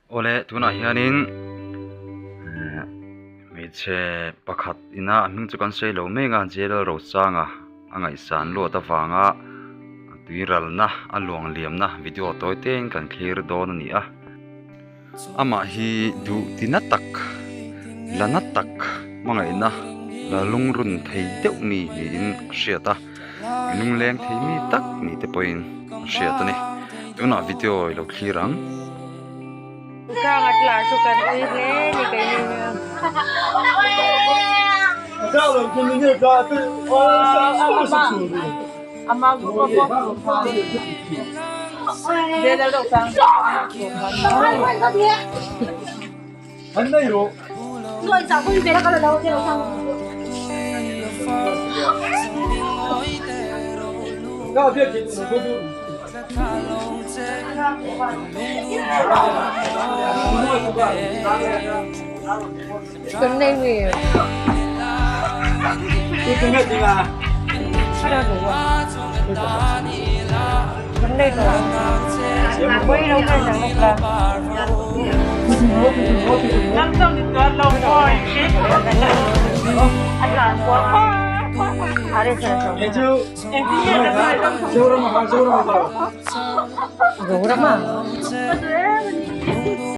Awle tunah hianin hmeichhe pakhat ina a hming chu kan sawi lo mek a J L Rosanga a ngaihsan luat avanga tui ralna a luang liamna video tawi te in kan thlir dawn a ni a amah hi duh tina tak la na tak hmangaihna la lungrun thei deuh mi niin a hriat a. Lungleng thei mi tak ni te pawhin a hriat a ni. Tunah video i lo thlir ang.